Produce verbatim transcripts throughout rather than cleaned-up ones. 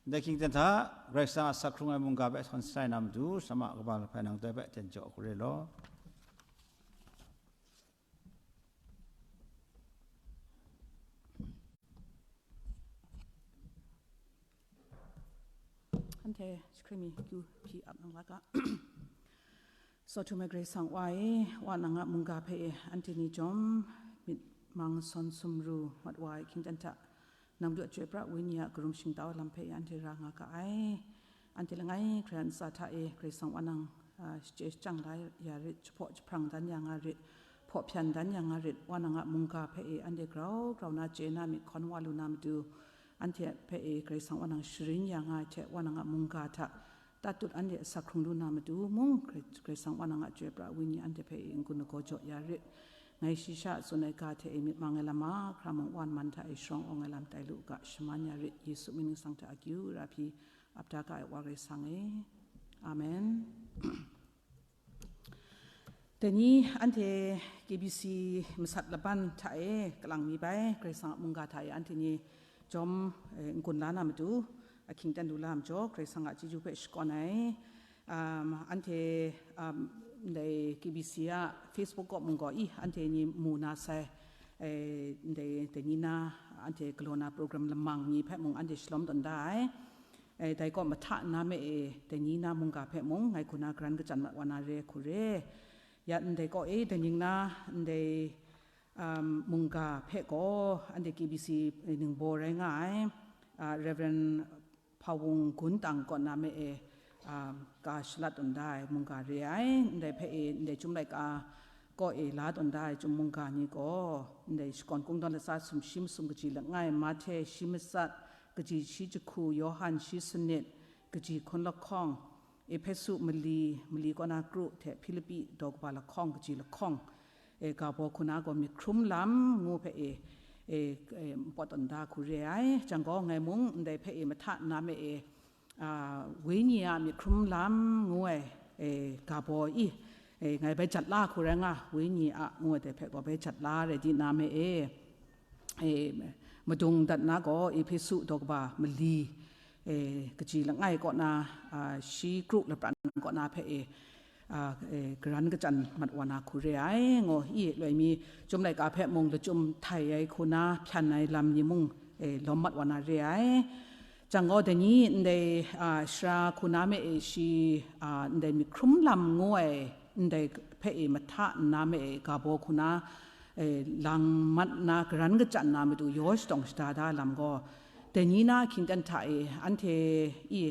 Ndai hkying ten hta, Karai Kasang a asak hkrung ai mungga hpe htawn sharai na matu, sama kaba lahpai nang dai hpe ten jaw hku re law. Anhte jahkring mi kyu hpyi ap nang la ga. Sawhtum ai Karai Kasang Wa e, Wa nang a mungga hpe e, anhte ni chyawm myit mang sawn sumru mat wa ai hkying ten hta, nang Madu a Chyoi Pra Wenyi a karum shingtau ai lam hpe e anhte ra nga ga ai. Anhte langai hkrai a ntsa hta e Karai Kasang Wa nang, a, shachye shachyang la ya rit, jahpaw jahprang dan ya nga rit, hpaw hpyan dan ya nga rit, Wa nang a mungga hpe e anhte grau grau na chye na myit hkawn wa lu na matu, anhte hpe e Karai Kasang Wa nang sharin ya nga ai hte, Wa nang a mungga hta tatut anhte asak hkrung lu na matu mung, Karai, Karai Kasang Wa nang a Chyoi Pra Wenyi anhte hpe e n-gun lagaw jaw ya rit. Ngai shi sha tsun ai ga hte e myit mang ai lam mahkra mung Wa nman hta e sharawng awng ai lam tai lu u ga, shaman ya rit. Yesu mying ningsang hta akyu ra hpyi ap da ga ai Wa Karai Kasang e. Amen. Dai ni anhte K B C masat laban hta e kalang mi bai, Karai Kasang a mungga hta e anhte ni chyawm, eh, n-gun la na matu, ahkying ten lu la ai majaw, Karai Kasang a chyeju hpe shakawn ai. Um, anhte, um, ndai K B C a Facebook kaw mung gaw, i, anhte ni mu na sai, eh, ndai, dai ni na, anhte galaw na program lamang ni hpe mung anhte shalawm tawn da ai. Eh, dai kaw mahta nna me e, dai ni na mungga hpe mung ngai hku na karan kachyan mat wa na re hku re. Ya ndai kaw e, dai ning na ndai, um, mungga hpe gaw, anhte K B C ningbaw rai nga ai, ah, Reverend Hpawung Gun Tang kaw na me e, um, ka shalat tawn da ai mungga re ai. Ndai hpe e, ndai Chyum laika kaw e la tawn da ai Chyum mungga ni gaw, ndai Shakawn Kungdawn latsa sumshi masum kaji langai, Mahte shi matsat, kaji shi jahku, Yawhan shi sanit, kaji hkun lahkawng, Ehpesu mali, mali kaw na kru hte Hpilipi daw kaba lahkawng, kaji lahkawng, e, ga baw hku na gaw myit hkrum lam ngu hpe e, e, e, npawt tawn da hku re ai. Jang gaw, ngai mung ndai hpe e mahta nna me e, a, Wenyi a myit hkrum lam ngu ai, e, ga baw i, e, ngai bai jat la hku rai nga, Wenyi a ngu ai dai hpe gaw bai jat la rai di na me e, e, madung dat na gaw, Ehpesu daw kaba mali, e, kaji langai kaw na, a, shi kru lapran kaw na hpe e, a, e, karan kachyan mat wa na hku re ai, ngu i loi mi, Chyum laika hpe mung lachyum htai ai hku na hpyan ai lam ni mung, e, lawm mat wa na re ai. Jang gaw, dai ni ndai, a, sara hku na me e shi, a, ndai myit hkrum lam ngu ai, ndai hpe e mahta nna me e ga baw hku na, e, lang mat na, karan kachyan na matu yaw shadawng shada da lam gaw, dai ni na hkying ten hta e, anhte i,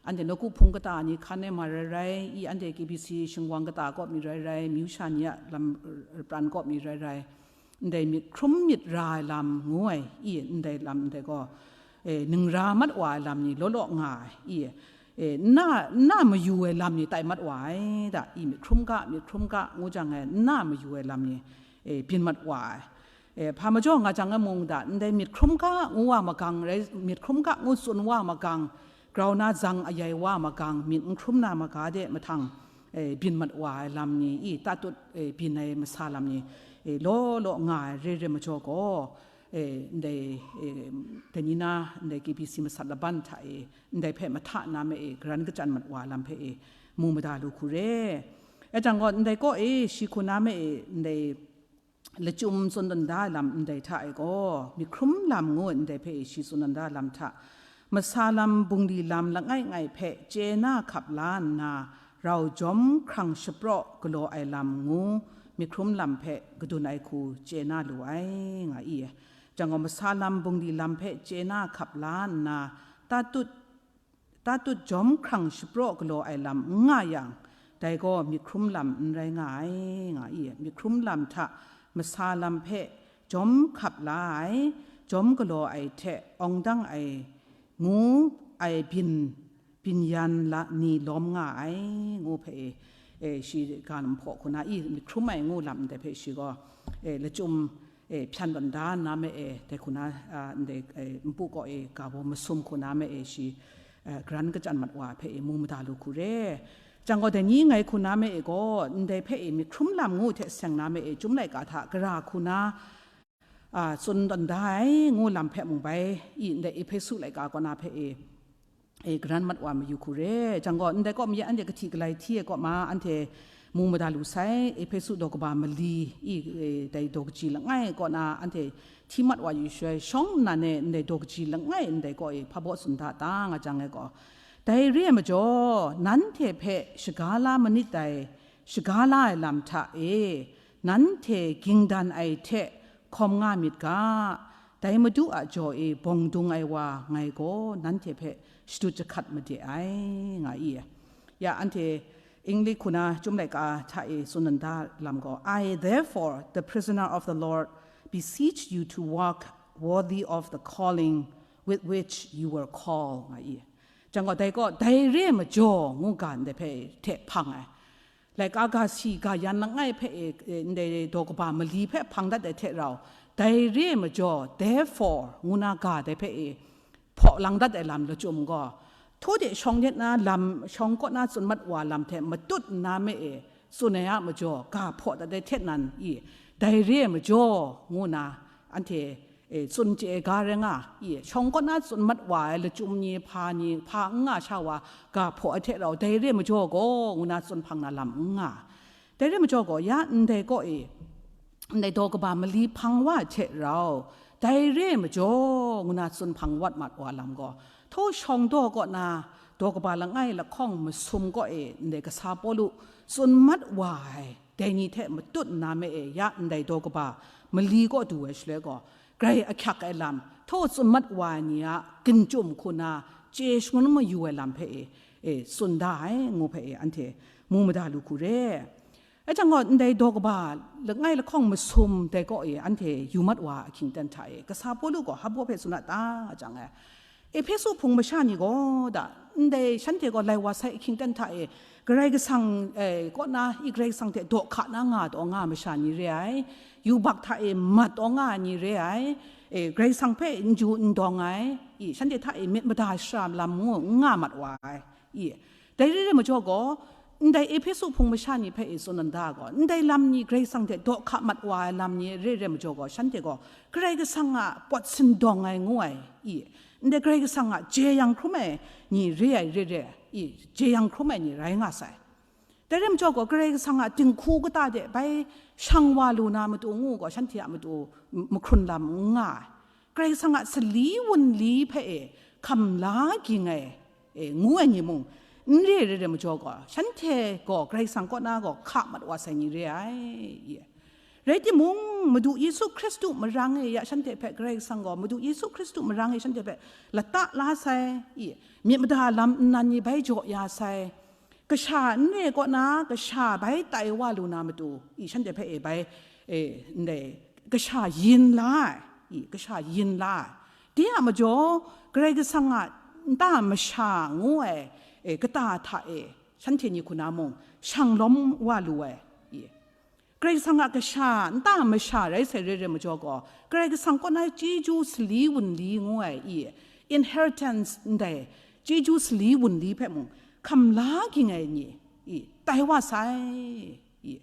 anhte nawku hpung kata ni hkan e ma rai rai, i, anhte K B C shingwang kata kaw mi rai rai, myu sha ni a lam, e, pran kaw mi rai rai, ndai myit hkrum myit ra ai lam ngu ai, i, ndai lam ndai gaw, e, ning ra mat wa ai lam ni law law nga ai, i, e, nna, nna mayu ai lam ni tai mat wa ai, da, i, myit hkrum ga, myit hkrum ga, ngu jang e, nna mayu ai lam ni, e, byin mat wa ai. E, hpa majaw nga jang e mung da, ndai myit hkrum ga ngu wa magang rai, myit hkrum ga ngu tsun wa magang, grau na zang ayai wa magang, myit n hkrum na maga de mahtang, e, byin mat wa ai lam ni, i, tatut, e, byin ai masa lam ni, e, law law nga ai re re majaw gaw, e, ndai, e, dai ni na, ndai K B C masat laban hta e, ndai hpe mahta na me e, karan kachyan mat wa lam hpe e, mu mada lu hku re. E jang gaw, ndai kaw e, shi hku na me e, ndai lachyum tsun tawn da ai lam ndai hta e gaw, myit hkrum lam ngu ndai hpe e shi tsun tawn da ai lam hta, masa lam bungli lam langai ngai hpe chye na hkap la nna, rau jawm hkrang shapraw galaw ai lam ngu myit hkrum lam hpe kadun ai hku chye na lu ai, nga i. Jang gaw, masa lam bungli lam hpe chye na hkap la nna, tatut, tatut jawm hkrang shapraw galaw ai lam n nga yang, dai gaw myit hkrum lam n rai nga ai, nga i. Myit hkrum lam hta masa lam hpe jawm hkap la ai, jawm galaw ai hte awng dang ai ngu ai byin, byin yan la ni lawm nga ai, ngu hpe e, e, shi ga nam hpaw hku na i, myit hkrum ai ngu lam ndai hpe shi gaw, e, lachyum, e, hpyan tawn da na me e, dai hku na, a, ndai, e, npu kaw e ga baw masum hku na me e shi, e, karan kachyan mat wa hpe e mu mada lu hku re. Jang gaw, dai ni ngai hku na me e gaw, ndai hpe e myit hkrum lam ngu hte seng na me e, Chyum laika hta gara hku na, a, tsun tawn da ai ngu lam hpe mung bai, i, ndai Ehpesu laika kaw na hpe e, e, garan mat wa mayu hku re. Jang gaw, ndai kaw maye anhte kahti galai hti ai kaw ma, anhte mu mada lu sai, Ehpesu daw kaba mali, i, e, dai daw kaji langai kaw na, anhte hti mat wa yu shaloi, shawng nnan e ndai daw kaji langai ndai kaw e hpa baw tsun da ta nga jang ai gaw, dai re ai majaw, nanhte hpe shaga la manit dai, shaga la ai lam hta e, nanhte ging dan ai hte hkawm nga myit ga, dai Madu a jaw e bawng dung ai wa ngai gaw nanhte hpe shadut jahkat made ai, nga i. Ya, anhte English hku na Chyum laika hta e tsun dan da lam gaw, "I, therefore, the prisoner of the Lord, beseech you to walk worthy of the calling with which you were called," nga i. Jang gaw, dai gaw, dai re ai majaw ngu ga ndai hpe hte hpang ai. Laika ga si ga yan langai hpe e, e, ndai daw kaba mali hpe hpang dat ai hte rau, dai re ai majaw, therefore, ngu na ga dai hpe e hpaw lang dat ai lam lachyum gaw, htu de shawng yet na lam, shawng kaw na tsun mat wa lam hte matut nna me e tsun ai a majaw, ga hpaw dat ai hte nan i, dai re ai majaw, ngu na anhte, e, tsun chye ai ga rai nga, i, shawng kaw na tsun mat wa ai lachyum ni, hpa ni, hpa n nga sha wa, ga hpaw ai hte rau, dai re ai majaw gaw, ngu na tsun hpang na lam n nga. Dai re ai majaw gaw, ya ndai kaw e, ndai daw kaba mali hpang wa ai hte rau, dai re ai majaw, ngu na tsun hpang wat mat wa lam gaw, htu shawng daw kaw na, daw kaba langai lahkawng masum kaw e, ndai kasa Pawlu tsun mat wa ai, dai ni hte matut nna me e ya ndai daw kaba mali kaw du ai shaloi gaw, grai ahkyak ai lam, htu tsun mat wa ai ni a ginchum hku na chye shangun mayu ai lam hpe e, e, tsun da ai, ngu hpe e, anhte mu mada lu hku re. Ai jang gaw, ndai daw kaba langai lahkawng masum dai kaw e anhte yu mat wa ahkying ten hta e, kasa Pawlu gaw hpa baw hpe tsun a ta nga jang e, Ehpesu hpung masha ni gaw da, ndai shanhte gaw lai wa sai ahkying ten hta e, Karai Kasang, e, kaw na, i Karai Kasang hte daw hka na nga taw nga masha ni re ai, yubak hta e mat taw nga ai ni re ai, e, Karai Kasang hpe n ju n dawng ai, i, shanhte hta e myit mada shara lam ngu n nga mat wa ai, i, dai re re majaw gaw, ndai Ehpesu hpung masha ni hpe e tsun dan da gaw, ndai lam ni Karai Kasang hte daw hka mat wa ai lam ni re re majaw gaw, shanhte gaw Karai Kasang a pawt sindawng ai ngu ai, i, ndai Karai Kasang a jeyang hkrum ai ni re ai re re, i, jeyang hkrum ai ni rai nga sai. Dai re majaw gaw, Karai Kasang a dinghku kata de bai shang wa lu na matu ngu gaw, shanhte a matu mahkrun lam n nga ai. Karai Kasang a sali wunli hpe e hkam la ging ai, e, ngu ai ni mung n re re re majaw gaw, shanhte gaw Karai Kasang kaw na gaw hka mat wa sai ni re ai, i. Rai timung, Madu Yesu Hkristu marang e ya shanhte hpe Karai Kasang gaw, Madu Yesu Hkristu marang e shanhte hpe lata la sai, i, myit mada lam nnan ni bai jaw ya sai, kasha n re kaw na, kasha bai tai wa lu na matu, i, shanhte hpe e bai, e, ndai, kasha yin la ai, i, kasha yin la ai. De a majaw, Karai Kasang a nta masha ngu ai, e, kata hta e, shanhte ni hku na mung, shang lawm wa lu ai, i. Karai Kasang a kasha, nta masha rai sai re re majaw gaw, Karai Kasang kaw na chyeju sali wunli ngu ai, i, inheritance ndai, chyeju sali wunli hpe mung, hkam la ging ai ni, i, tai wa sai, i.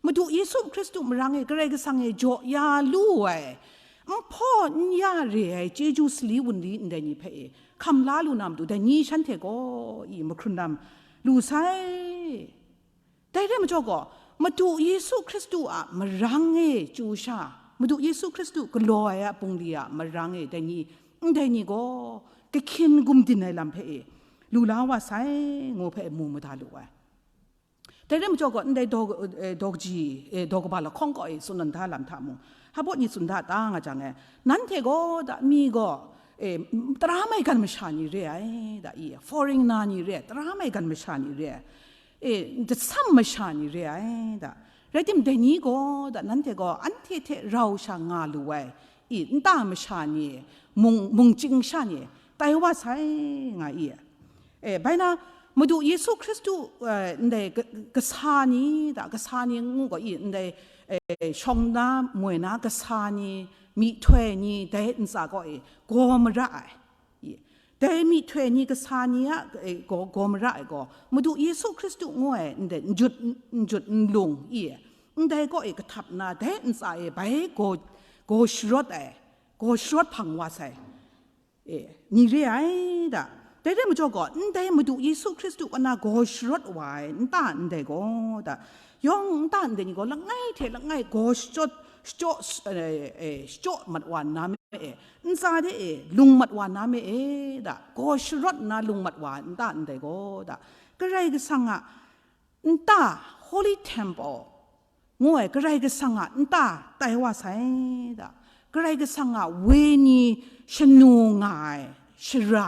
Madu Yesu Hkristu marang e Karai Kasang e jaw ya lu ai, n hpaw n ya re ai chyeju sali wunli ndai ni hpe e hkam la lu na matu, dai ni shanhte gaw, i, mahkrun lam lu sai. Dai re majaw gaw, Madu Yesu Hkristu a marang e chyu sha, Madu Yesu Hkristu galaw ai a bungli a marang e dai ni, ndai ni gaw, kahkyin gumdin ai lam hpe e lu la wa sai, ngu hpe mu mada lu ai. Dai re majaw gaw, ndai daw, eh, daw kaji, eh, daw kaba lahkawng kaw e tsun dan da lam hta mung, hpa baw ni tsun da ta nga jang e, nanhte gaw da mi gaw, eh, tara maigan masha ni re ai, da i, foreigner ni re ai, tara maigan masha ni re ai, eh, dasam masha ni re ai, da. Rai tim, dai ni gaw, da, nanhte gaw anhte hte rau sha nga lu ai, i, nta masha ni, mung, mungchying sha ni, tai wa sai, nga i. E, bai na, Madu Yesu Hkristu, eh, ndai ka-, kasa ni, da, kasa ni ngu gaw i, ndai, eh, shawng na, moi na kasa ni, myihtoi ni, dai ntsa gaw i, gaw mara ai. I, dai myihtoi ni kasa ni a, eh, gaw, gaw mara ai gaw, Madu Yesu Hkristu ngu ai, ndai, njut, njut nlung i, ndai gaw i, kahtap na, dai ntsa e bai gaw, gaw sharawt ai, gaw sharawt hpang wa sai. E, ni re ai da. Dai re ai majaw gaw, ndai Madu Yesu Hkristu kaw na gaw sharawt wa ai nta ndai gaw, da, yawng nta ndai ni gaw langai hte langai gaw shachyawt, shachyaw, eh, eh, shachyaw mat wa nna me e, ntsa de e lung mat wa nna me e, da, gaw sharawt nna lung mat wa ai nta ndai gaw, da, Karai Kasang a nta, Holy Temple, ngu ai Karai Kasang a nta tai wa sai, da, Karai Kasang a wenyi shanu nga ai shara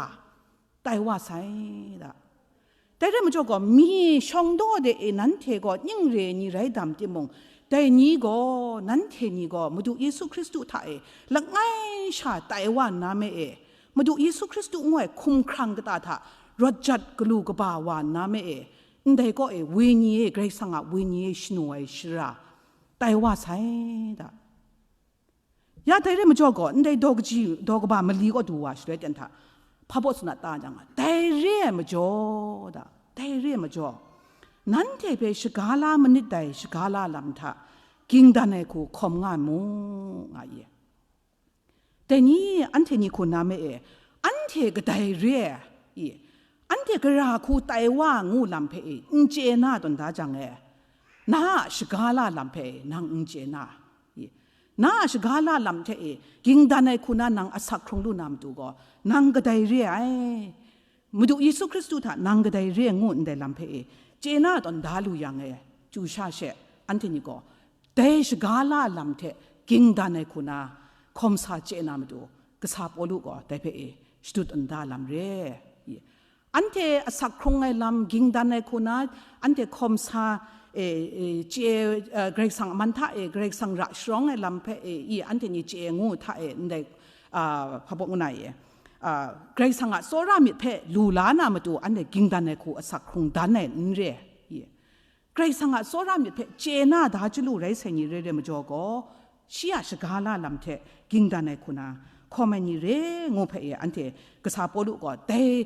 tai wa sai, da. Dai re ai majaw gaw, mi shawng daw de e nanhte gaw ning re ai ni rai dam timung, dai ni gaw, nanhte ni gaw Madu Yesu Hkristu hta e langai sha tai wa nna me e, Madu Yesu Hkristu ngu ai hkumhkrang kata hta rawt jat galu kaba wa nna me e, ndai kaw e wenyi e, Karai Kasang a wenyi e shanu ai shara tai wa sai, da. Ya dai re ai majaw gaw, ndai daw kaji, daw kaba mali kaw du wa shaloi ten hta, hpa baw tsun a ta jang, dai re ai majaw, da, dai re ai majaw, nanhte hpe shaga la manit dai shaga la lam hta, ging dan ai hku hkawm nga mu, nga ye. Dai ni, anhte ni hku na me e, anhte kadai re ai, i, anhte gara hku tai wa ngu lam hpe e, n chye na tawn da jang e, na a shaga la lam hpe e, nang n chye na, i, na a shaga la lam hte e, ging dan ai hku na nang asak hkrung lu na matu gaw, nang kadai re ai. Madu Yesu Hkristu hta nang kadai re ai ngu ndai lam hpe e, chye na tawn da lu yang e, chyu sha she, anhte ni gaw, dai shaga la lam hte ging dan ai hku na, hkawm sa chye na matu, kasa Pawlu gaw dai hpe e, shadut nda lam re. Anhte asak hkrung ai lam, ging dan ai hku na, anhte hkawm sa, e, e, chye, e, Karai Kasang a man hta e, Karai Kasang ra sharawng ai lam hpe e, i, anhte ni chye ngu hta e, ndai, a, hpa baw ngu na e, a, Karai Kasang a tsawra myit hpe lu la na matu, anhte ging dan ai hku asak hkrung dan ai n re, i. Karai Kasang a tsawra myit hpe chye na da chyalu rai sai ni re re majaw gaw, shi a shaga la lam hte ging dan ai hku na, hkawm ai ni re ngu hpe e, anhte kasa Pawlu gaw dai,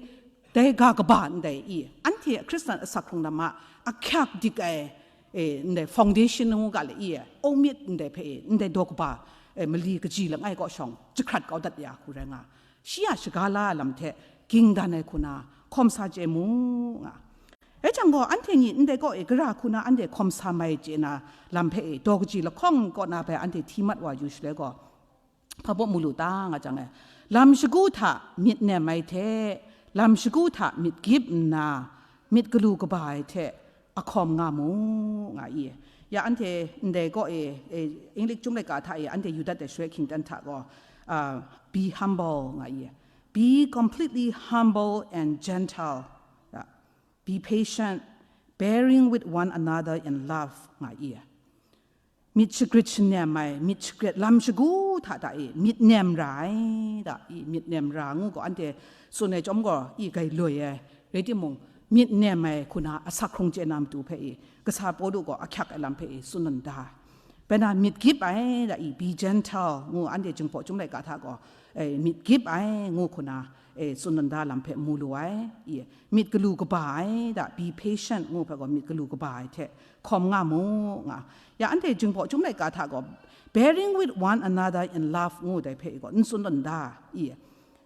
dai ga kaba ndai i, anhte Hkristan asak hkrung lam a ahkyak dik ai, e, ndai foundation ngu ga le i, aumyit ndai hpe e, ndai daw kaba, e, mali kaji langai kaw shawng jahkrat kau dat ya hku rai nga, shi a shaga la lam hte ging dan ai hku na, hkawm sa chye mu nga. E jang gaw, anhte ni ndai kaw e gara hku na anhte hkawm sa mai chye na lam hpe e, daw kaji lahkawng kaw na bai anhte hti mat wa yu shaloi gaw, hpa baw mu lu ta nga jang e, lam shagu hta myit nem ai hte, lam shagu hta myit gyip nna, myit galu kaba ai hte ahkawm nga mu, nga i. Ya anhte ndai kaw e, e, English chyum laika hta e anhte yu dat ai shaloi hkingtan hta gaw, a, be humble nga i. Be completely humble and gentle. Ya. Be patient, bearing with one another in love, nga i. Myit shagrit shanem ai, myit shagrit lam shagu hta hta e, myit nem ra ai, da, i, myit nem ra ngu gaw, anhte tsun ai chyawm gaw, i, gai loi ai, rai timung, myit nem ai hku na asak hkrung chye na matu hpe i, kasa Pawlu gaw ahkyak ai lam hpe i, tsun nda ai. Bai na myit gyip ai, da, i, be gentle ngu, anhte Jinghpaw Chyum laika hta gaw, e, myit gyip ai ngu hku na, e, tsun nda lam hpe mu lu ai, i, myit galu kaba ai, da, be patient ngu hpe gaw myit galu kaba ai hte hkawm nga mu, nga. Ya anhte Jinghpaw Chyum laika hta gaw, bearing with one another in love ngu dai hpe gaw n tsun nda, i,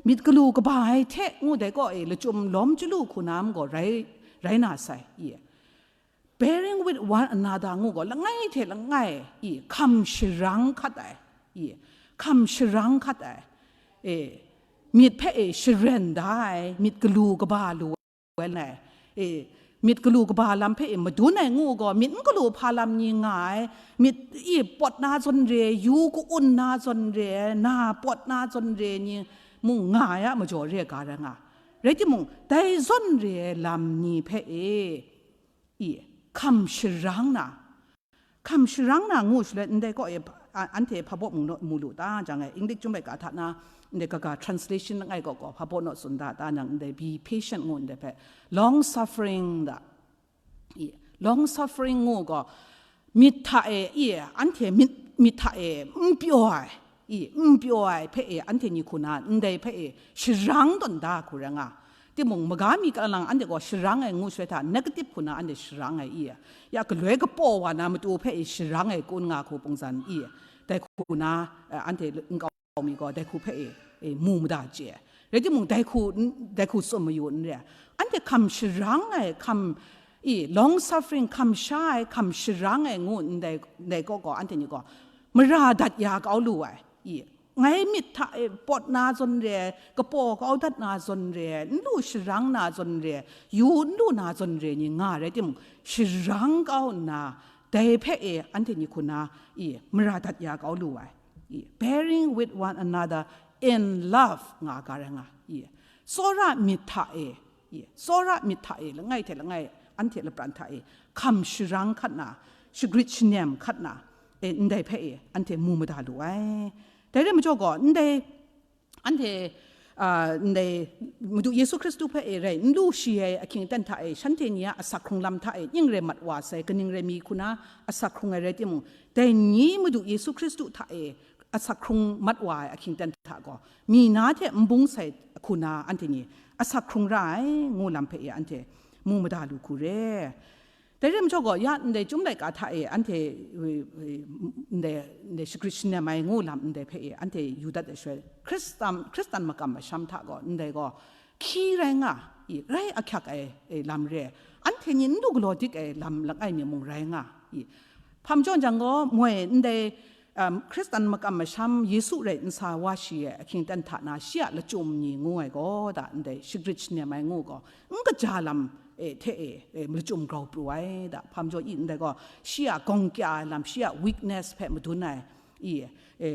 myit galu kaba ai hte ngu dai gaw, e, lachyum lawm chyalu hku na gaw rai, rai na sai, i. Bearing with one another ngu gaw, langai hte langai, i, hkam sharang hkat ai, i, hkam sharang hkat ai, e, myit hpe e sharen da ai, myit galu kaba lu ai, e, myit galu kaba lam hpe e madun ai ngu gaw, myit n galu hpa lam ni nga ai, myit i pawt na zawn re, yu ka-un na zawn re, na pawt na zawn re ni mung nga ai a majaw re ga rai nga. Rai timung, dai zawn re ai lam ni hpe e, i, hkam sharang na, hkam sharang na ngu shaloi, ndai kaw e, a, anhte hpa baw mu naw, mu lu ta jang e, English Chyum laika hta na, ndai kaga translation langai kaw gaw, hpa baw naw tsun da ta jang, ndai be patient ngu ndai hpe, long suffering da, i, long suffering ngu gaw, myit hta e, i, anhte myit, myit hta e n pyaw ai, i, n pyaw ai hpe e, anhte ni hku na ndai hpe e sharang tawn da hku rai nga. Timung, maga mi kalang lang anhte gaw sharang ai ngu shaloi hta, negative hku na anhte sharang ai, i, ya galoi kapaw wa na matu hpe e sharang ai kun nga hku pungzan, i, dai hku na, eh, anhte nkau mi gaw dai hku hpe e, e, mu mada chye ai. Rai timung, dai hku, dai hku tsun mayu n re ai. Anhte hkam sharang ai, hkam, i, long suffering, hkam sha ai, hkam sharang ai ngu ndai, ndai gaw gaw, anhte ni gaw mara dat ya kau lu ai. I, ngai myit hta e pawt na zawn re ai, kapaw kau dat na zawn re ai, n lu sharang na zawn re ai, yu n lu na zawn re ai ni nga rai timung, sharang kau nna, dai hpe e anhte ni hku na, i, mara dat ya kau lu ai. I, bearing with one another in love nga ga rai nga. I, tsawra myit hta e, i, tsawra myit hta e, langai hte langai anhte lapran hta e, hkam sharang hkat na, shagrit shanem hkat na, e, ndai hpe e, anhte mu mada lu ai. Dai rai majaw gaw, ndai, anhte, a, ndai Madu Yesu Hkristu hpe e rai n lu shi ai ahkying aten hta e, shanhte ni a asak hkrung lam hta e, ning rai mat wa sai, kaning rai mi hku na asak hkrung ai rai timung, dai ni Madu Yesu Hkristu hta e asak hkrung mat wa ai ahkying aten hta gaw, mi na hte n bung sai hku na anhte ni asak hkrung ra ai, ngu lam hpe e anhte mu mada lu hku re. Dai rai majaw gaw, ya ndai Chyum laika hta e anhte, e, e, ndai, ndai shagrit shanem ai ngu lam ndai hpe e anhte yu dat ai shaloi, Hkristan, Hkristan makam masham hta gaw ndai gaw hkyi rai nga, i, rai ahkyak ai, e, lam re ai. Anhte ni n lu galaw dik ai lam langai mi mung rai nga, i. Hpa majaw jang gaw, moi ndai, um, Hkristan makam masham Yesu rai n sa wa shi ai ahkying aten hta na shi a lachyum ni ngu ai gaw, da ndai shagrit shanem ai ngu gaw, n kaja lam, e, hte e, e, lachyum grau pru ai, da hpa majaw i ndai gaw, shi a gawng kya ai lam, shi a weakness hpe madun ai, i, e,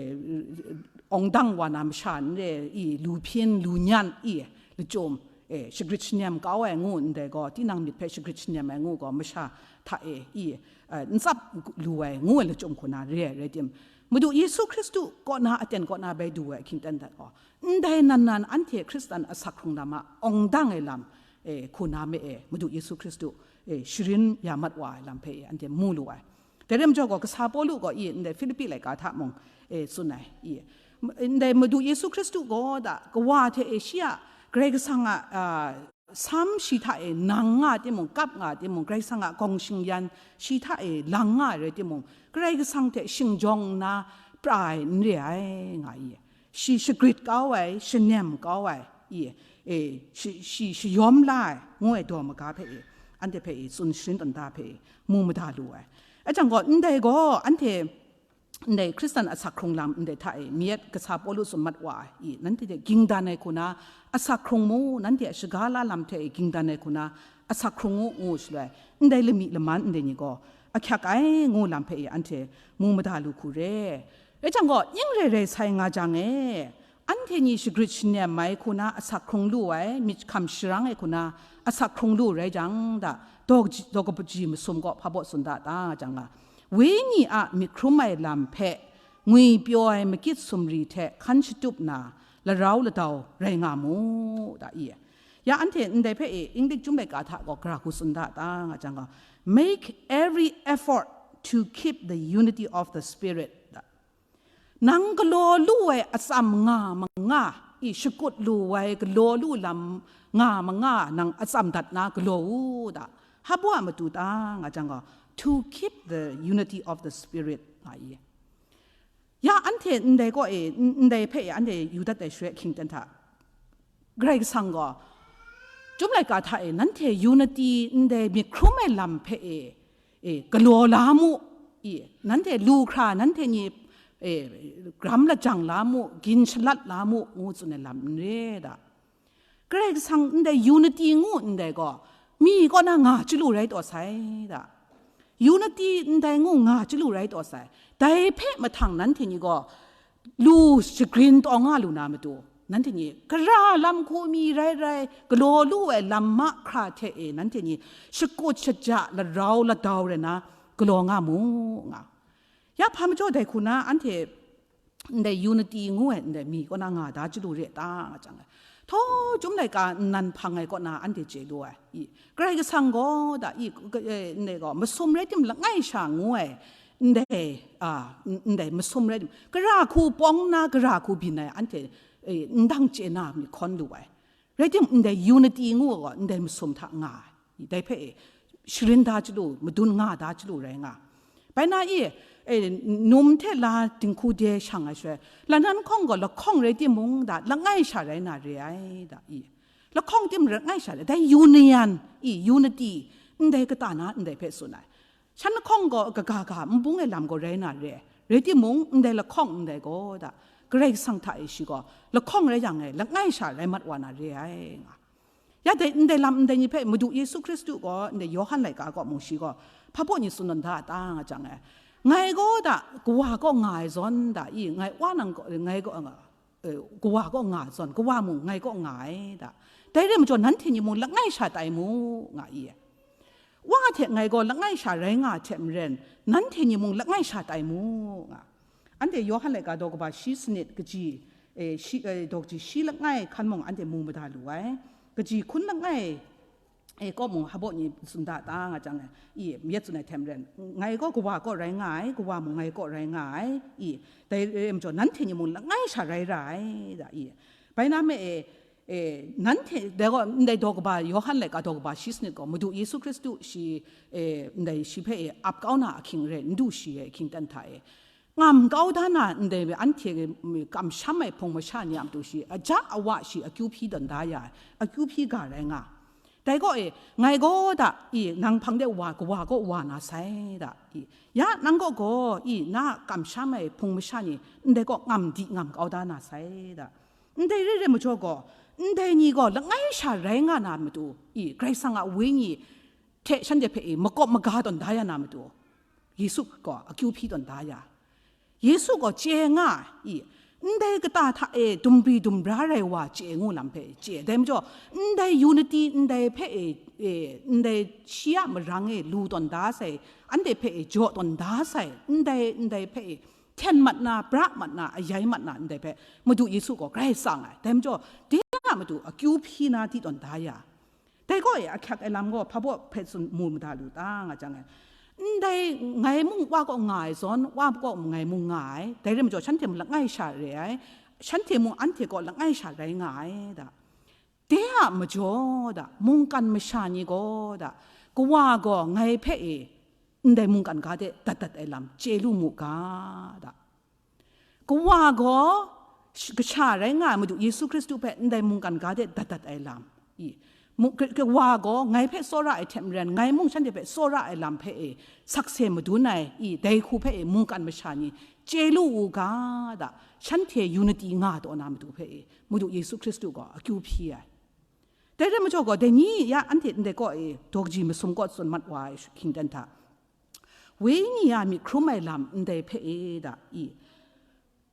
awng dang wa na masha n re, i, lu hpyin, lu nyan, i, lachyum, e, shagrit shanem kau ai ngu ndai gaw, tinang myit hpe shagrit shanem ai ngu gaw, masha hta e, i, e, n tsap lu ai ngu ai lachyum hku na re ai rai tim, Madu Yesu Hkristu kaw na aten kaw na bai du ai ahkying aten hta gaw, ndai nan nan anhte Hkristan asak hkrung lam a awng dang ai lam, e, hku na me e, Madu Yesu Hkristu, e, sharin ya mat wa ai lam hpe e, anhte mu lu ai. Dai rai majaw gaw, kasa Pawlu gaw i ndai Hpilipi laika hta mung, e, tsun ai, i, ndai Madu Yesu Hkristu gaw da, kawa hte e shi a Karai Kasang a, a, sam shi hta e nang nga timung, kap nga timung, Karai Kasang a gawng shingyan shi hta e lang nga ai rai timung, Karai Kasang hte shingjawng nna pra ai n re ai, nga i. Shi shagrit kau ai, shanem kau ai, i, e, shi, shi shayawm la ai, ngu ai daw maga hpe e, anhte hpe e, tsun sharin tawn da hpe e, mu mada lu ai. Ahtang gaw, ndai gaw, anhte, ndai Hkristan asak hkrung lam ndai hta e, mi yet kasa Pawlu tsun mat wa ai, i, nanhte hte ging dan ai hku na asak hkrung mu, nanhte a shaga la lam hte e ging dan ai hku na asak hkrung u, ngu shaloi, ndai lami laman ndai ni gaw ahkyak ai ngu lam hpe e anhte mu mada lu hku re. Rai jang gaw, ning rai rai sai nga jang e, anhte ni shagrit shanem ai hku na asak hkrung lu ai, myit hkam sharang ai hku na asak hkrung lu rai jang da, daw kaji, daw kaji masum gaw hpa baw tsun da ta nga jang ga, Wenyi a myit hkrum ai lam hpe ngwipyaw ai makit sumri hte hkan shatup na larau ladau rai nga mu, da i. Ya anhte ndai hpe e, English Chyum laika hta gaw gara hku tsun da ta nga jang ga, make every effort to keep the unity of the Spirit, da. Nang galaw lu ai atsam nga ma nga, i, shakut lu ai galaw lu lam nga ma nga, nang atsam dat na galaw u, da. Hpa baw a matu ta nga jang gaw, to keep the unity of the Spirit, nga i. Ya anhte ndai gaw e, n-, ndai hpe e anhte yu dat ai shaloi ahkying aten hta, Karai Kasang gaw, Chyum laika hta e nanhte unity, ndai myit hkrum ai lam hpe e, e, galaw la mu, i, nanhte lu hkra, nanhte ni, e, gram lajang la mu, gin shalat la mu, ngu tsun ai lam n re da. Karai Kasang ndai unity ngu ndai gaw, mi kaw na nga chyalu rai taw sai da. Unity ndai ngu nga chyalu rai taw sai. Dai hpe mahtang nanhte ni gaw, lu shagrin taw nga lu na matu, nanhte ni gara lam hku mi rai rai, galaw lu ai lam mahkra hte e nanhte ni shakut shaja larau ladau rai na galaw nga mu, nga. Ya hpa majaw dai hku na anhte ndai unity ngu ai ndai mi kaw na nga da chyalu re ta nga jang ai. Htaw Chyum laika nnan hpang ai kaw na anhte chye lu ai. I, Karai Kasang gaw da, i, ka-, e, ndai gaw masum rai tim langai sha ngu ai, ndai, a, n-, ndai masum rai tim, gara hku pawng na, gara hku byin ai, anhte, e, ndang chye na myit hkawn lu ai. Rai tim, ndai unity ngu ai gaw, ndai masum hta nga ai. Dai hpe e, sharin da chyalu, madun nga da chyalu rai nga. Bai na i, E, num hte la dinghku de shang ai shaloi, lanan hkawng gaw lahkawng rai timung da, langai sha rai na re ai da, i. Lahkawng tim langai sha rai, dai union, i, unity, ndai kata na ndai hpe tsun ai. Shan lahkawng gaw kaga ga nbung ai lam gaw rai na re, rai timung, ndai lahkawng ndai gaw da, Karai Kasang hta e shi gaw, lahkawng rai yang e, langai sha rai mat wa na re ai, nga. Ya dai, ndai lam ndai ni hpe Madu Yesu Hkristu gaw, ndai Yawhan laika gaw mung shi gaw, hpa baw ni tsun tawn da a ta, nga jang e, ngai gaw da, Kawa kaw nga ai zawn da, i, ngai Wa nang gaw, ngai gaw, eh, Kawa kaw nga ai zawn, Kawa mung ngai kaw nga ai da. Dai rai majaw, nanhte ni mung langai sha tai mu, nga i. Wa hte ngai gaw langai sha rai nga ai hte maren, nanhte ni mung langai sha tai mu, nga. Anhte Yawhan laika daw kaba shi sanit kaji, eh, shi, eh, daw kaji shi langai hkan mung anhte mu mada lu ai. Kaji hkun langai, eh, kaw mung hpa baw ni tsun da ta, nga jang e, i, myit tsun ai hte maren, ngai gaw Kawa kaw rai nga ai, Kawa mung ngai kaw rai nga ai, i, dai rai majaw, nanhte ni mung langai sha rai ra ai, da, i. Bai na me e, e, nanhte, dai gaw, ndai daw kaba, Yawhan laika daw kaba shi sanit gaw, Madu Yesu Hkristu shi, e, ndai shi hpe e ap kau na ahkying re, n du shi ai ahkying ten hta e, ngam kau da na ndai anhte kamsham ai hpung masha ni a matu shi, aja awa shi akyu hpyi tawn da ya ai, akyu hpyi ga rai nga. Dai gaw e, ngai gaw da, i, nang hpang de wa, Kawa kaw wa na sai da, i, ya nang gaw gaw, i, na kamsham ai hpung masha ni ndai gaw ngam di ngam kau da na sai da. Ndai re re majaw gaw, ndai ni gaw langai sha rai nga na matu, i, Karai Kasang a Wenyi hte shanhte hpe, i, makawp maga tawn da ya na matu, Yesu gaw akyu hpyi tawn da ya. Yesu gaw chye nga ai, i, ndai kata hta e dumbri dumbra rai wa chye ngu lam hpe chye. Dai majaw, ndai unity, ndai hpe e, e, ndai shi a marang e lu tawn da sai, anhte hpe e jaw tawn da sai, ndai, ndai hpe e hten mat na, pra mat na, ayai mat na ndai hpe Madu Yesu gaw grai tsang ai. Dai majaw, de na matu akyu hpyi na di tawn da ya. Dai gaw e ahkyak ai lam gaw hpa baw hpe tsun mu mada lu ta, nga jang e, ndai ngai mung Wa kaw nga ai zawn, Wa kaw ngai mung nga ai, dai rai majaw shanhte mung langai sha re ai, shanhte mung anhte kaw langai sha rai nga ai da. De a majaw da, mungkan masha ni gaw da, Kawa gaw ngai hpe e ndai mungkan ga de dat dat ai lam chye lu mu ga da. Kawa gaw sh-, kasha rai nga ai Madu Yesu Hkristu hpe ndai mungkan ga de dat dat ai lam, i, mu-, ka-, Kawa gaw ngai hpe tsawra ai hte maren, ngai mung shanhte hpe tsawra ai lam hpe e sakse madun ai, i, dai hku hpe e mungkan masha ni chye lu u ga da, shanhte unity nga taw na matu hpe e Madu Yesu Hkristu gaw akyu hpyi ai. Dai rai majaw gaw, dai ni ya anhte ndai kaw e daw kaji masum kaw tsun mat wa ai ahkying ten hta, Wenyi a myit hkrum ai lam ndai hpe e da, i,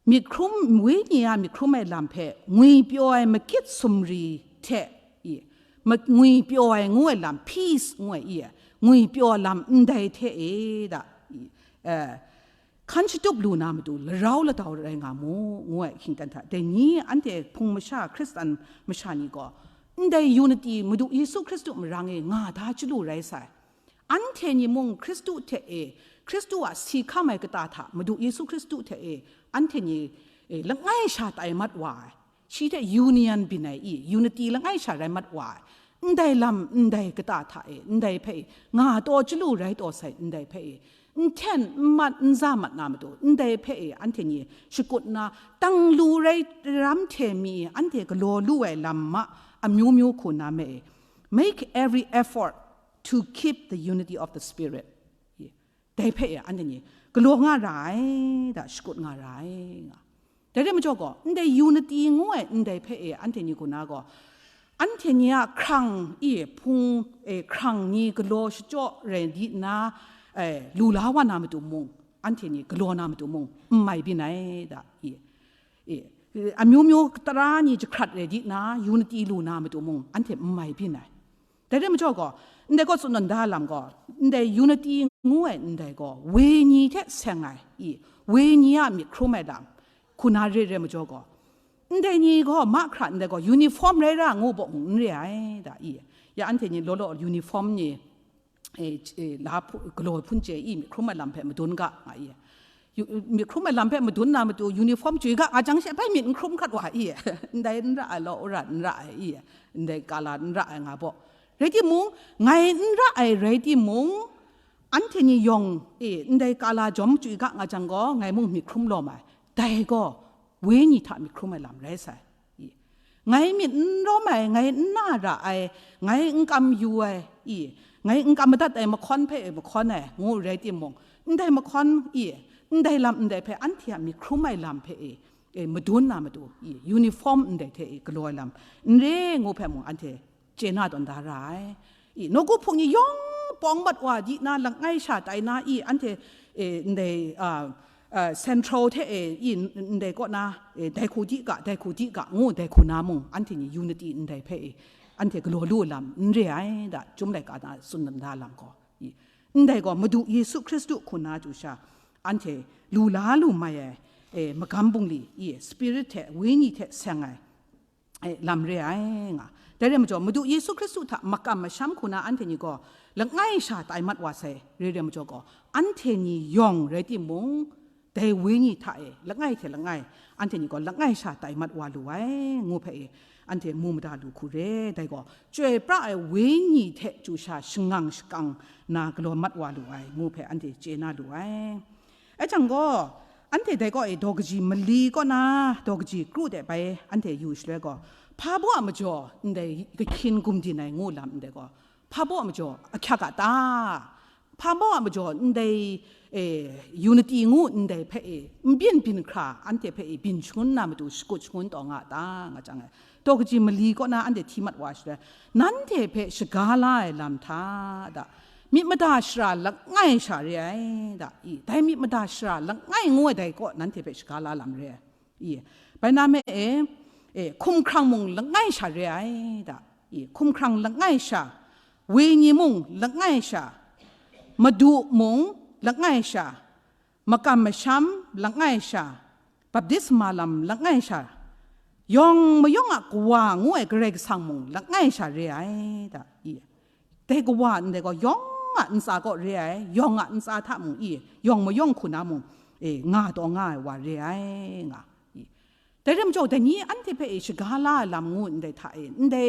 myit hkrum, Wenyi a myit hkrum ai lam hpe ngwipyaw ai makit sumri hte, i, ma-, ngwipyaw ai ngu ai lam, peace ngu ai, i, ngwipyaw lam ndai hte e da, i, eh, hkan shatup lu na matu larau ladau rai nga mu, ngu ai ahkying ten hta, dai ni anhte hpung masha, Hkristan masha ni gaw, ndai unity Madu Yesu Hkristu marang e nga da chyalu rai sai. Anhte ni mung Hkristu hte e, Hkristu a si hkam ai kata hta Madu Yesu Hkristu hte e, anhte ni, e, langai sha tai mat wa ai, shi hte union byin ai, i, unity langai sha rai mat wa ai, ndai lam, ndai kata hta e, ndai hpe e, nga taw chyalu rai taw sai, ndai hpe e, n hten, n mat, n za mat na matu, ndai hpe e, anhte ni shakut na, tang lu rai ram hte mi, anhte galaw lu ai lam ma, amyu myu hku na me e, make every effort to keep the unity of the Spirit. Dai hpe e anhte ni galaw nga ra ai, da shakut nga ra ai, nga. Dai rai majaw gaw, ndai unity ngu ai ndai hpe e anhte ni hku na gaw, anhte ni a hkrang, i, hpung, e, hkrang ni galaw shachyaw rai di nna, e, lu la wa na matu mung, anhte ni galaw na matu mung, n mai byin ai, da, i, i, amyu myu tara ni jahkrat rai di nna, unity lu na matu mung, anhte n mai byin ai. Dai rai majaw gaw, ndai gaw tsun tawn da lam gaw, ndai unity ngu ai ndai gaw, wenyi hte seng ai, i, wenyi a myit hkrum ai lam, hku na re rai majaw gaw, ndai ni gaw mahkra ndai gaw uniform rai ra ngu bawk n re ai, da, i, ya anhte ni law law uniform ni, e, e, la hpu-, galaw hpun chye i, myit hkrum ai lam hpe madun ga, nga i. Yu-, myit hkrum ai lam hpe madun na matu uniform chye ga, nga jang she bai myit n hkrum hkrat wa i, ndai n ra ai law, ura n ra ai i, ndai kala n ra ai nga baw. Rai timung, ngai n ra ai rai timung, Anhte ni yawng e, ndai kala jawm chywi ga nga jang gaw, ngai mung myit hkrum lawm ai. Dai gaw, wenyi hta myit hkrum ai lam rai sai. I, ngai myit n rawm ai, ngai n na ra ai, ngai n kam yu ai, i, ngai n kam madat ai mahkawn hpe mahkawn ai, ngu rai timung, ndai mahkawn, i, ndai lam ndai hpe anhte a myit hkrum ai lam hpe e, e, madun na matu, i, uniform ndai hte e galaw ai lam n re ngu hpe mung anhte chye na tawn da ra ai. I, nawku hpung ni yawng pawng mat wa di na, langai sha tai na, i, anhte, e, ndai, a, a, central hte e, i, ndai kaw na, e, dai hku di ga, dai hku di ga, ngu dai hku na mung, anhte ni unity ndai hpe e, anhte galaw lu lam n re ai, da, Chyum laika na tsun da lam gaw, i, ndai gaw Madu Yesu Hkristu hku na chyu sha, anhte lu la lu mai ai, e, magam bungli, i, spirit hte, wenyi hte seng ai, e, lam re ai nga. Dai rai majaw, Madu Yesu Hkristu hta makam masham hku na anhte ni gaw langai sha tai mat wa sai, re rai majaw gaw, anhte ni yawng rai timung, dai wenyi hta e, langai hte langai, anhte ni gaw langai sha tai mat wa lu ai, ngu hpe e, anhte mu mada lu hku re, dai gaw, chyoi pra ai wenyi hte chyu sha shangang shakang na galaw mat wa lu ai, ngu hpe anhte chye na lu ai. Ai jang gaw, anhte dai kaw e daw kaji mali kaw na, daw kaji kru de bai anhte yu shaloi gaw, hpa baw a majaw ndai kahkyin gumdin ai ngu lam ndai gaw, hpa baw a majaw ahkyak a ta? Hpa baw a majaw ndai, e, unity ngu ndai hpe e, n byin byin hkra, anhte hpe e byin shangun na matu shakut shangun taw nga a ta, nga jang e, daw kaji mali kaw na anhte hti mat wa shaloi, nanhte hpe shaga la ai lam hta, da, myit mada shara langai sha re ai, da, i, dai myit mada shara langai ngu ai dai kaw nanhte hpe shaga la lam re ai, i, bai na me e, e, hkumhkrang mung langai sha re ai, da, i, hkumhkrang langai sha, wenyi mung langai sha, madu mung langai sha, makam masham langai sha, baptisma lam langai sha, yawng mayawng a Kawa ngu ai Karai Kasang mung langai sha re ai, da, i, dai Kawa ndai gaw yawng a ntsa kaw re ai, yawng a ntsa hta mung, i, yawng mayawng hku na mung, e, nga taw nga ai wa re ai, nga, i. Dai rai majaw, dai ni anhte hpe e shaga la ai lam ngu ndai hta e, ndai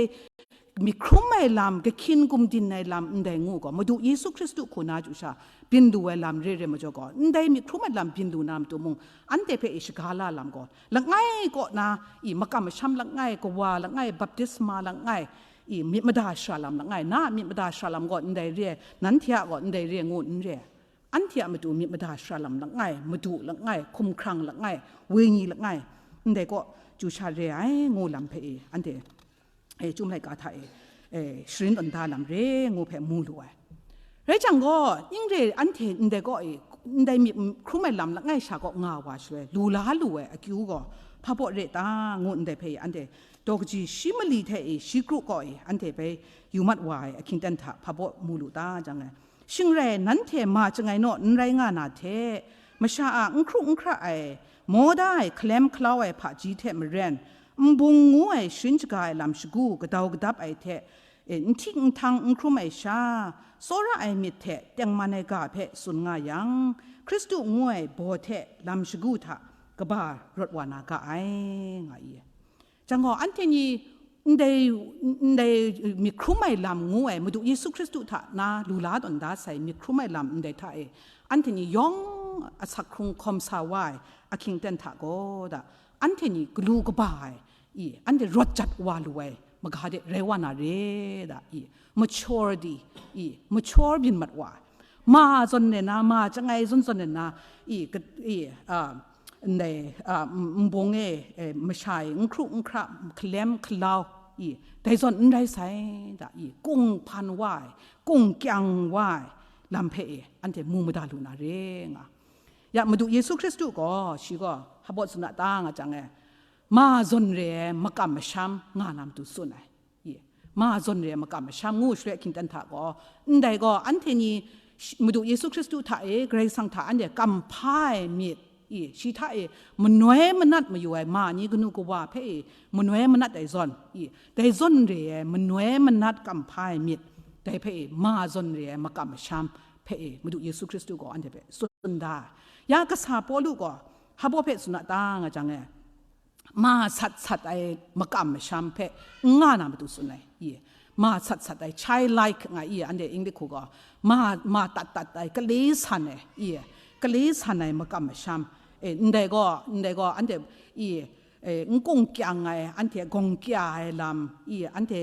myit hkrum ai lam, kahkyin gumdin ai lam ndai ngu gaw, Madu Yesu Hkristu hku na chyu sha byin lu ai lam re rai majaw gaw, ndai myit hkrum ai lam byin lu na matu mung, anhte hpe e shaga la lam gaw, langai kaw na, i, makam masham langai, Kawa langai, baptisma langai, i, myit mada shara lam langai, na a myit mada shara lam gaw ndai re ai, nanhte a gaw ndai re ai ngu n re ai. Anhte a matu myit mada shara lam langai, madu langai, hkumhkrang langai, wenyi langai, ndai kaw chyu sha re ai ngu lam hpe e, anhte, e, Chyum laika hta e, e, sharin tawn da lam re ngu hpe mu lu ai. Rai jang gaw, ning re anhte ndai kaw e, ndai myit hkrum ai lam langai sha kaw nga wa shaloi, lu la lu ai akyu gaw hpa baw re ta ngu ndai hpe e, anhte daw kaji shi mali hte e, shi kru kaw e, anhte bai yu mat wa ai ahkying ten hta hpa baw mu lu ta jang e, shing rai nanhte ma chyangai naw n rai nga na hte, masha a n hkru n hkra ai, maw da ai hkalem hkalau ai hpaji hte maren, nbung ngu ai sharin shaga ai lam shagu gadau gadap ai hte, e, n htik n htang n hkrum ai sha, tsawra ai myit hte tengman ai ga hpe tsun nga yang, Hkristu ngu ai baw hte lam shagu hta kaba rawt wa na ga ai, nga i. Jang gaw, anhte ni ndai, ndai myit hkrum ai lam ngu ai, Madu Yesu Hkristu hta na lu la tawn da sai myit hkrum ai lam ndai hta e, anhte ni yawng asak hkrung hkawm sa wa ai ahkying ten hta gaw da, anhte ni galu kaba ai, i, anhte rawt jat wa lu ai maga de rai wa na re da, i, mature di, i, mature byin mat wa ai. Ma zawn rai na, ma chyangai zawn zawn rai na, i, ka-, i, a, ndai, a, m-, nbung e, e, masha e, n hkru n hkra, hkalem hkalau, i, dai zawn n rai sai, da, i, kung hpan wa ai, kung kyang wa ai lam hpe e, anhte mu mada lu na re nga. Ya, Madu Yesu Hkristu gaw, shi gaw, hpa baw tsun a ta nga jang e, ma zawn re ai makam masham nga na matu tsun ai. Ye. Ma zawn re ai makam masham ngu shaloi ahkying ten hta gaw, ndai gaw, anhte ni sh-, Madu Yesu Hkristu hta e, Karai Kasang hta anhte kam hpa ai myit, i, shi hta e manoi manat mayu ai ma ni kanu kawa hpe e manoi manat ai zawn, i, dai zawn re ai manoi manat kam hpa ai myit, dai hpe e ma zawn re ai makam masham hpe e Madu Yesu Hkristu gaw anhte hpe tsun da ai. Ya kasa Pawlu gaw, hpa baw hpe tsun a ta nga jang e, ma sat sat ai makam masham hpe n nga na matu tsun ai, i. ma sat sat ai, childlike nga i, anhte English hku gaw, ma, ma tat tat ai, kale san ai, i, kale san ai makam masham, e, ndai gaw, ndai gaw, anhte, i, e, n kung kyang ai, anhte gawng kya ai lam, i, anhte,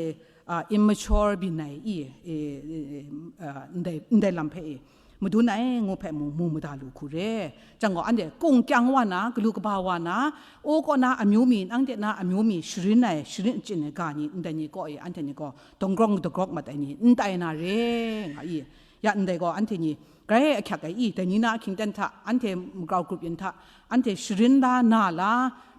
a, immature byin ai, i, e, e, e, a, ndai, ndai lam hpe, i, madun ai ngu hpe mung mu mada lu hku re. Jang gaw, anhte kung kyang wa na, galu kaba wa na, o kaw na amyu mi, nang de na amyu mi, sharin ai, sharin achyin ai ga ni, ndai ni kaw e, anhte ni gaw, dawngrawng dagrawk mat ai ni, n tai na re, nga i. Ya ndai gaw, anhte ni, grai ahkyak ai i, dai ni na ahkying ten hta, anhte makau grup yin hta, anhte sharin la, na la,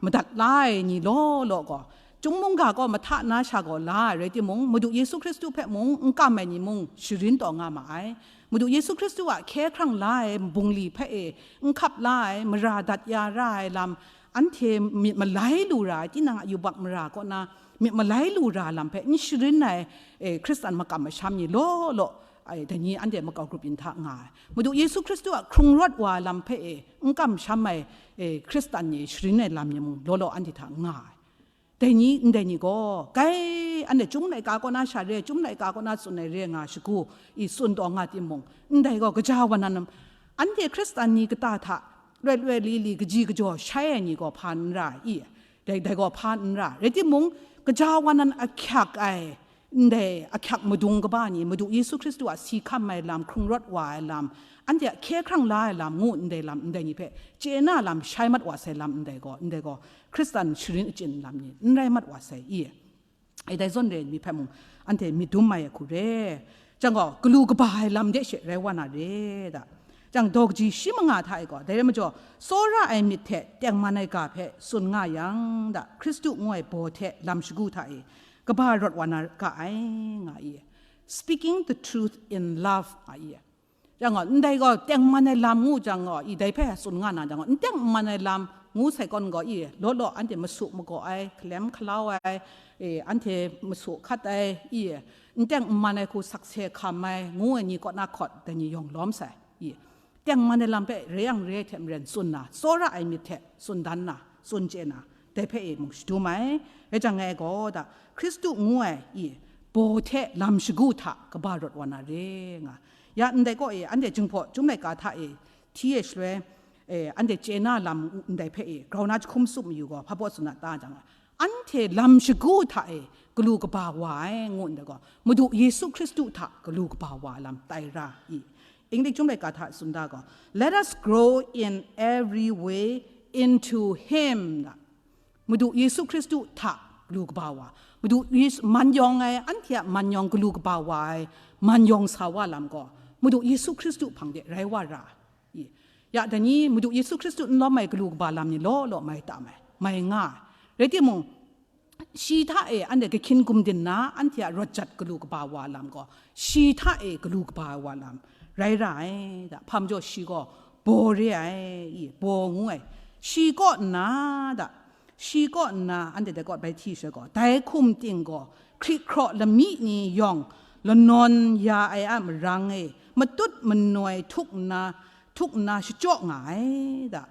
madat la ai ni law law gaw, Chyum mungga gaw mahta na sha gaw la ai rai timung, Madu Yesu Hkristu hpe mung n kam ai ni mung sharin taw nga ma ai. Madu Yesu Hkristu a hkye hkrang la ai bungli hpe e n hkap la ai, mara dat ya ra ai lam, anhte myit malai lu ra ai, tinang a yubak mara kaw na myit malai lu ra lam hpe n sharin ai, e, Hkristan makam masham ni law law, ai, dai ni anhte makau grup yin hta nga ai. Madu Yesu Hkristu a hkrung rawt wa ai lam hpe e n kamsham ai, e, Hkristan ni sharin ai lam ni mung law law anhte hta nga ai. Dai ni, ndai ni gaw, grai, anhte Chyum laika kaw na sha re, Chyum laika kaw na tsun ai re nga shagu, i tsun taw nga timung, ndai gaw gaja wa nan, anhte Hkristan ni kata hta, loi loi li li, kaji kajaw shai ai ni gaw hpa n ra i, dai, dai gaw hpa n ra, rai timung, gaja wa nan ahkyak ai, ndai ahkyak madung kaba ni, Madu Yesu Hkristu a si hkam ai lam, hkrung rawt wa ai lam, anhte a hkye hkrang la ai lam, ngu ndai lam, ndai ni hpe chye na lam, shai mat wa sai lam, ndai gaw, ndai gaw, Hkristan sharin achyin lam ni n rai mat wa sai i. Ai dai zawn re mi hpe mung, anhte myit dum mai ai hku re. Jang gaw, galu kaba ai lam de she rai wa na re da. Jang daw kaji shi manga hta e gaw, dai rai majaw, tsawra ai myit hte tengman ai ga hpe tsun nga yang da, Hkristu ngu ai baw hte lam shagu hta e, kaba rawt wa na ga ai, nga i. Speaking the truth in love, nga i. Jang gaw, ndai gaw tengman ai lam ngu jang gaw, i dai hpe tsun nga na jang gaw, n tengman ai lam ngu sai kawn gaw, i law law anhte masu magaw ai, hkalem hkalau ai, e, anhte masu hkat ai, i n tengman ai hku sakse hkam ai, ngu ai ni kaw na hkawt, dai ni yawng lawm sai, i tengman ai lam hpe re yang re ai hte maren tsun na, tsawra ai myit hte tsun dan na, tsun chye na, dai hpe e mung shadum ai. Rai jang ngai gaw da, Hkristu ngu ai, i, baw hte lam shagu hta kaba rawt wa na re nga. Ya ndai kaw e, anhte Jinghpaw Chyum laika hta e hti e shaloi, e, anhte chye na lam ndai hpe e, grau na jahkum tsup mayu gaw, hpa baw tsun a ta jang, anhte lam shagu hta e galu kaba wa ai, ngu ndai gaw, Madu Yesu Hkristu hta galu kaba wa ai lam tai ra i. English Chyum laika hta tsun da gaw, "Let us grow in every way into Him," nga. Madu Yesu Hkristu hta galu kaba wa. Madu Yesu man yawng ai, anhte a man yawng galu kaba wa ai, man yawng sa wa lam gaw, Madu Yesu Hkristu hpang de rai wa ra. I, ya dai ni Madu Yesu Hkristu n lawm ai galu kaba lam ni law law mai tam ai, mai nga ai. Rai timung, shi hta e anhte kahkyin gumdin na, anhte a rawt jat galu kaba wa lam gaw, shi hta e galu kaba wa lam rai ra ai da. Hpa majaw shi gaw baw re ai, i, baw ngu ai. Shi kaw nna da, shi kaw nna, anhte dai kaw bai hti sha gaw, dai hkum ting gaw, hkrik hkraw lami ni yawng lanawn ya ai a marang e, matut manoi htuk nna, htuk nna shachyaw nga ai da.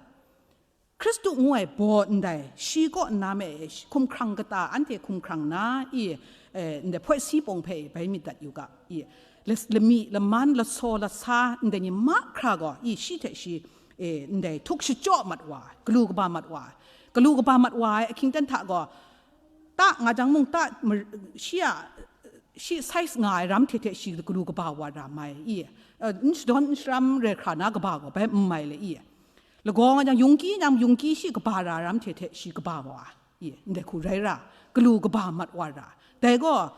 Hkristu ngu ai baw ndai, shi kaw nna me, hkumhkrang kata, anhte hkumhkrang na, i, e, ndai hpoi si pawng hpe bai myit dat yu ga, i, las-, lami, laman, lasaw, lasa, ndai ni mahkra gaw, i, shi hte shi, e, ndai htuk shachyaw mat wa ai, galu kaba mat wa ai, galu kaba mat wa ai ahkying ten hta gaw, ta nga jang mung, ta mar-, shi a, shi size nga ai ram hte hte shi galu kaba wa ra mai, i, e, n shadawn n sharam re hkra na kaba gaw bai n mai le, i, lagaw nga jang, yungki nyam, yungki shi kaba ra ram hte hte shi kaba wa, i, ndai hku rai ra, galu kaba mat wa ra. Dai gaw,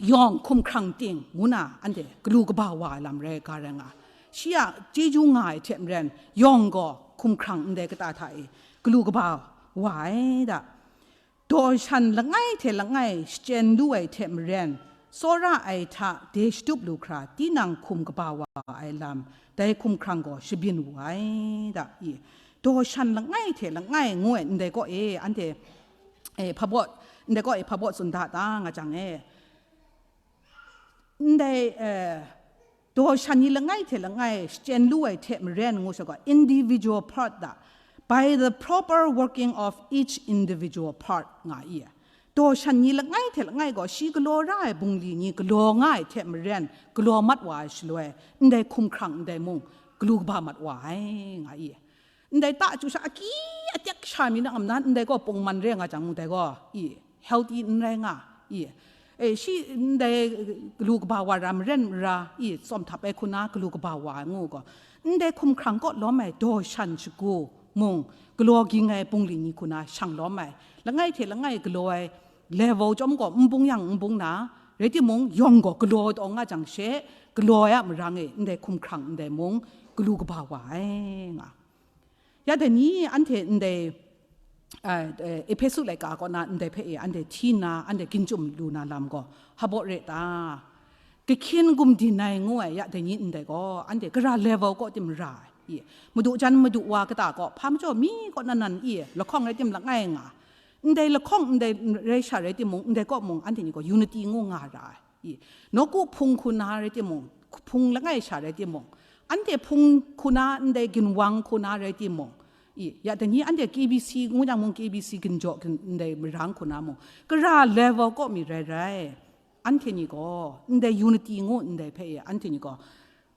yawng hkumhkrang ting ngu na, anhte galu kaba wa ai lam rai ga rai nga. Shi a chyeju nga ai hte maren, yawng gaw hkumhkrang ndai kata hta e galu kaba wa ai da. Daw shan langai hte langai shachyen lu ai hte maren, tsawra ai hta de shatup lu hkra, tinang hkum kaba wa ai lam, dai hkumhkrang gaw shabyin wu ai da, i. Daw shan langai hte langai ngu ai ndai kaw e, anhte, e, hpa baw, ndai kaw e hpa baw tsun da ta nga jang e. Ndai, e, daw shan ni langai hte langai shachyen lu ai hte maren ngu sha gaw, individual part da, by the proper working of each individual part nga i. daw shan ni langai hte langai gaw shi galaw ra ai bungli ni galaw nga ai hte maren, galaw mat wa ai shaloi, ndai hkumhkrang ndai mung galu kaba mat wa ai, nga i. Ndai ta chyu sha aki atek sha mi na am nan, ndai gaw pungman re nga jang, ndai gaw i, healthy n rai nga i. E, shi ndai galu kaba wa ra maren mara i, tsawm htap ai hku na galu kaba wa ai ngu gaw, ndai hkumhkrang kaw lawm ai daw shan shagu mung, galaw ging ai bungli ni hku na shang lawm ai, langai hte langai galaw ai level chyawm gaw n bung yang n bung na, rai timung, yawng gaw galaw taw nga jang she, galaw ai a marang e, ndai hkumhkrang ndai mung galu kaba wa ai, nga. Ya dai ni anhte ndai, a, e, Ehpesu laika kaw na ndai hpe e anhte hti nna, anhte ginchum lu na lam gaw, hpa baw re ta? Kahkyin gumdin ai ngu ai ya dai ni ndai gaw, anhte gara level kaw tim ra ai? I, madu jan madu wa kata kaw, hpa majaw mi kaw na nan i, lahkawng rai tim langai nga, ndai lahkawng ndai rai sha rai timung, ndai kaw mung, anhte ni gaw unity ngu nga ra ai. I, nawku hpung hku na rai timung, hpung langai sha rai timung, anhte hpung hku na ndai ginwang hku na rai timung, i, ya dai ni anhte K B C ngu jang mung, K B C ginjaw gin-, ndai marang hku na mung, gara level kaw mi rai rai, anhte ni gaw ndai unity ngu ndai hpe e, anhte ni gaw,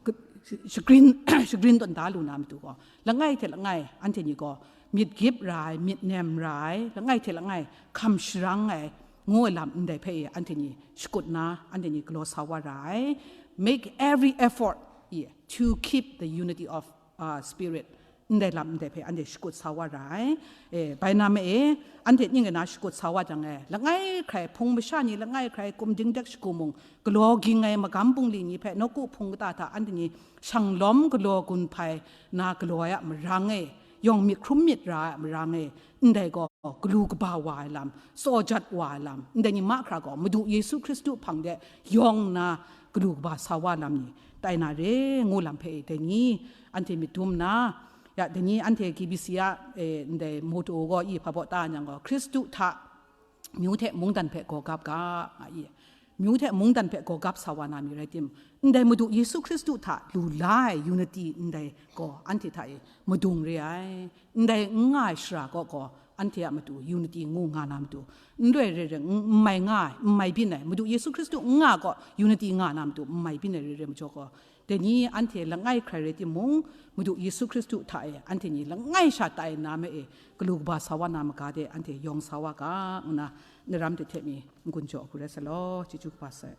g-, shagrin, shagrin tawn da lu na matu gaw, langai hte langai, anhte ni gaw myit gyip ra ai, myit nem ra ai, langai hte langai hkam sharang ai, ngu ai lam ndai hpe e, anhte ni shakut na, anhte ni galaw sa wa ra ai. Make every effort, i, to keep the unity of, uh, spirit. Ndai lam ndai hpe anhte shakut sa wa ra ai. E, bai na ma e, anhte ning e na shakut sa wa jang e, langai hkrai hpung masha ni, langai hkrai kumding dek shagu mung, galaw ging ai magam bungli ni hpe nawku hpung kata hta anhte ni shanglawm galaw gun hpai na galaw ai a marang e, yawng myit hkrum myit ra ai a marang e, ndai gaw galu kaba wa ai lam, tsaw jat wa ai lam, ndai ni mahkra gaw Madu Yesu Hkristu hpang de yawng nna galu kaba sa wa lam ni tai na re ngu lam hpe e, dai ni anhte myit dum nna, ya, dai ni anhte K B C a, e, ndai motto gaw i hpa baw ta yang gaw, Hkristu hta myu hte mungdan hpe gaw gap ga, nga i. Myu hte mungdan hpe gaw gap sa wa na mi rai tim, ndai Madu Yesu Hkristu hta lu la ai unity ndai gaw anhte hta e madung re ai. Ndai n nga ai shara kaw gaw, anhte a matu unity ngu nga na matu, n loi re re, n, n mai nga ai, n mai byin ai, Madu Yesu Hkristu n nga gaw unity nga na matu, n mai byin ai re re majaw gaw, dai ni anhte langai hkrai rai timung, Madu Yesu Hkristu hta e anhte ni langai sha tai nna ma e, galu kaba sa wa na maga de anhte yawng sa wa ga, ngu na, na ram de hte mi n-gun jaw hku rai sa law, chyeju kaba sai.